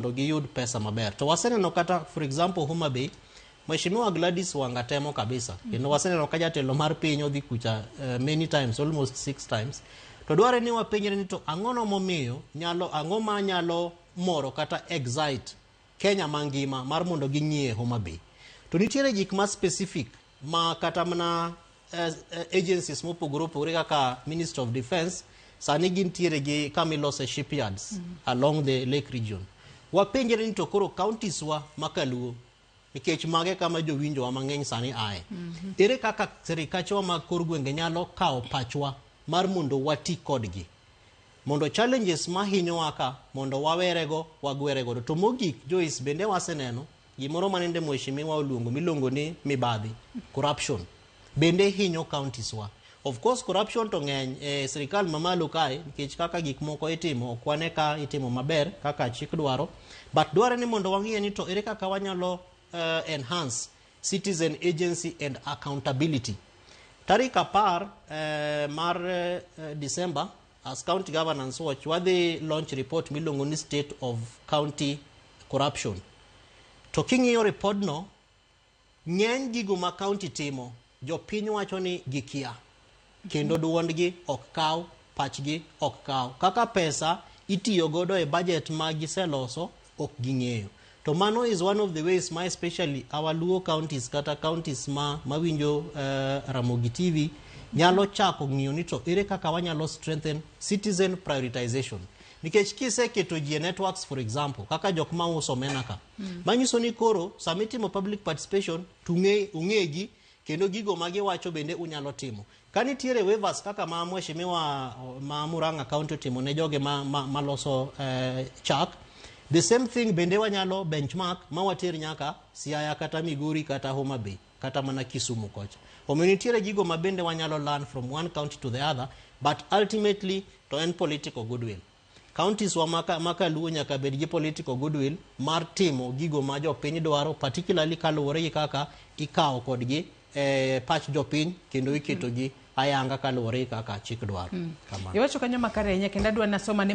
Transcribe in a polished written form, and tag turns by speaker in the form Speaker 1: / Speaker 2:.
Speaker 1: Mondo giyud pesa maber. To waseneno kata, for example, Homa Bay, Mheshimiwa Gladys Wanga temo kabisa. Kendo waseneno ka jatelo mar piny odhi kucha many times, almost six times. To dware ni wapenjre ni to ang'ono momiyo nyalo, ang'o ma nyalo moro kata excite Kenya mangima mar mondo ging'iye Homa Bay. To nitiere gik ma specific ma kata mana agencies mopogore opogore kaka Ministry of Defence sani gintiere gi kama ilose shipyards along the lake region. Wapenjre ni to koro counties wa makaluo, nikech mage kama jowinjowa mang'eny sani aye. Ere kaka sirikachwa mag kor gwenge nyalo kawo pachwa mar mondo wati kodgi, mondo challenges mahinyowa ka mondo wawerego, wagwere godo? To mogik, Joyce, bende waseneno gimoro manende mheshimiwa oluongo miluongo ni mibadhi, corruption, bende hinyo counties wa. Of course, corruption to ng'eny e sirikal mamalo kae, nikech kaka gik moko itimo ok wane ka itimo maber kaka chik dwaro, but dware ni mondo wang'iye ni to ere kaka wanyalo enhance citizen agency and accountability. Tarik 10 mar December, as County Governance Watch, wadhi launch report miluongo ni State of County Corruption. To king'iyo repodno, ng'eny gigo ma county timo, jopiny wacho ni gikia kendo duondgi ok kaw, pachgi ok kaw, kaka pesa itiyo godo e budget ma giseloso ok ging'eyo. To mano is one of the ways ma especially our Luo counties kata counties ma mawinjo Ramogi TV nyalo chako ng'iyo ni to ere kaka wanyalo strengthen citizen prioritization, nikech kiseketo ji e networks, for example, kaka jok ma uso omena ka, manyiso ni koro sama itimo public participation to ung'egi kendo gigo ma giwacho bende unyalo timo. Ka nitiere waivers kaka ma mheshimiwa ma Murang'a County otimo ne joge ma maloso chak, the same thing bende wanyalo benchmark ma water nyaka Siaya kata Migori kata Homa Bay kata mana Kisumu kocha. Omiyo nitiere gigo ma bende wanyalo learn from one county to the other, but ultimately to en political goodwill. Counties wa maka Luo nyaka bed gi political goodwill mar timo gigo ma jopiny dwaro, particularly kaluwore gi kaka ikawo kodgi pach jopiny kendo iketogi ayanga kaluwore gi kaka chik dwaro. Kamano.
Speaker 2: Iwacho kanyo makare ahinya kendo adwa nasoma ne